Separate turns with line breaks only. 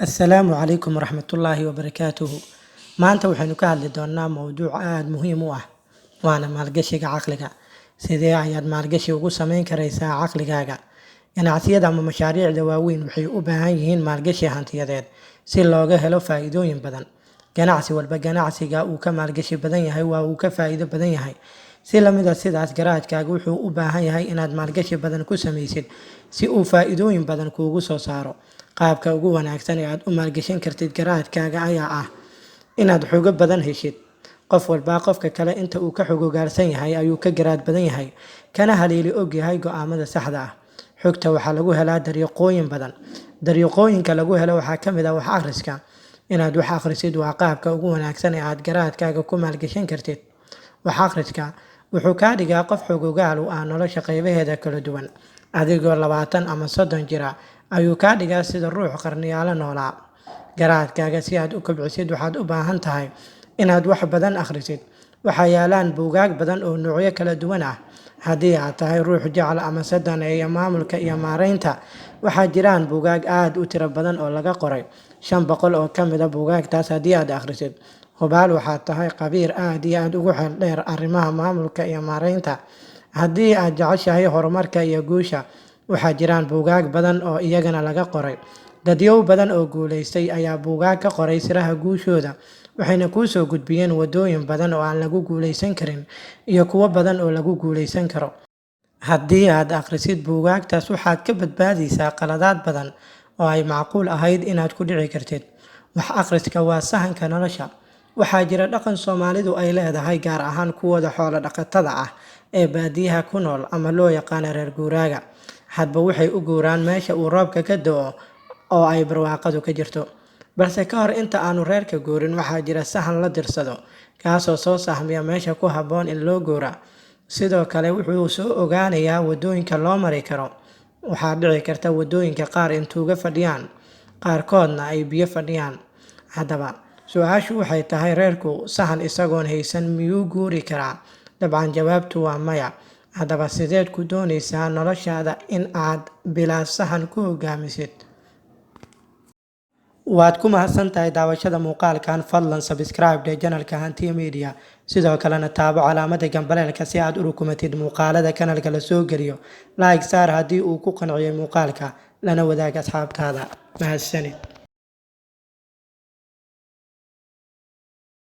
Assalaamu calaykum waraxmatullaahi wabarakaatuhu. Maanta waxaynu ka hadli doonaa mowduuc aada muhiim u ah, waana maalgashiga caqliga. Sidee ayaad maalgashi ugu sameyn karaysaa caqligaaga? Ganacsiyada ama mashaariicda waaweyn waxay u baahan yihiin maalgashi hantiyadeed si looga helo faa'iidooyin badan. Ganacsi walba ganacsiga uu ka maalgashi badan yahay waa uu ka faa'iido badan yahay. Si lamid a sidaas, garaadkaaga wuxuu u baahan yahay inaad maalgashi badan ku samaysid si uu faa'iidooyin badan kuugu soo saaro. Qaabka ugu wanaagsan ee aad u maalgashan kartid garaadkaaga ayaa ah inaad xogo badan heshid. Qof walba qofka kale inta uu ka xogogaarsan yahay ayuu ka garaad badan yahay, kana haleeli og yahay go'aamada saxda ah. Xogta waxaa lagu helaa dariiqooyin badan. Dariiqooyinka lagu helo waxaa ka mid ah wax akhriska. Inaad wax akhrisid waa qaabka ugu wanaagsan ee aad garaadkaaga ku maalgashan kartid. Wax akhriska wuxuu kaa dhigaa qof xogogaal u ah nolosha qaybaheeda kala duwan. Adigoo 20 ama 30 jira ayuu kaa dhigaa sida ruux qarniyaalo noolaa. Garaadkaaga si aad u kobcisid waxaad u baahan tahay inaad wax badan akhrisid. Waxaa yaalaan buugaag badan oo noocyo kala duwan ah. Haddii aad tahay ruux jecel ama sadaneeya maamulka iyo maareynta, waxaa jiraan buugaag aad u tiro badan oo laga qoray. 500 oo ka mid a buugaagtaas haddii aad akhrisid, hubaal waxaad tahay khabiir aad iyo aad ugu xeel dheer arrimaha maamulka iyo maareynta. Haddii aad jeceshahay horumarka iyo guusha, waxaa jiraan buugaag badan oo iyagana laga qoray. Dadyow badan oo guulaystay ayaa buugaag ka qoray siraha guushooda, waxayna kuu soo gudbiyeen waddooyin badan oo aan lagu guulaysan karin iyo kuwo badan oo lagu guulaysan karo. Haddii aad akhrisid buugaagtaas, waxaad ka badbaadaysaa qaladaad badan oo ay macquul ahayd inaad ku dhici kartid. Wax akhriska waa sahanka nolosha. Waxaa jira dhaqan Soomaalidu ay leedahay, gaar ahaan kuwooda xoolo dhaqatada ah ee baadiyaha ku nool ama loo yaqaano reer guuraaga. Hadba waxay u guuraan meesha uu roobka ka da'o oo ay barwaaqadu ka jirto. Balse ka hor inta aanu reerka guurin, waxaa jira sahan la dirsado, kaasoo soo sahmiya meesha ku habboon in loo guura. Sidoo kale wuxuu soo ogaanayaa waddooyinka loo mari karo. Waxaa dhici karta waddooyinka qaar in tuugo fadhiyaan, qaarkoodna ay biyo fadhiyaan. Haddaba su-aashu waxay tahay, reerku sahan isagoon haysan miyuu guuri karaa? Dabcan jawaabtu waa maya. Haddaba sideed ku doonaysaa noloshaada in aad bilaa sahan ku hogaamisid? Waad ku mahadsan tahay daawashada muuqaalkan. Fadlan subscribe dheh channelka Hantiya Media, sidoo kalena taabo calaamada gambaleelka si aad u rukumatid muuqaalada kanalka la soo geliyo. Like saar haddii uu ku qanciyay muuqaalka, lana wadaag asxaabtaada. Mahadsanid.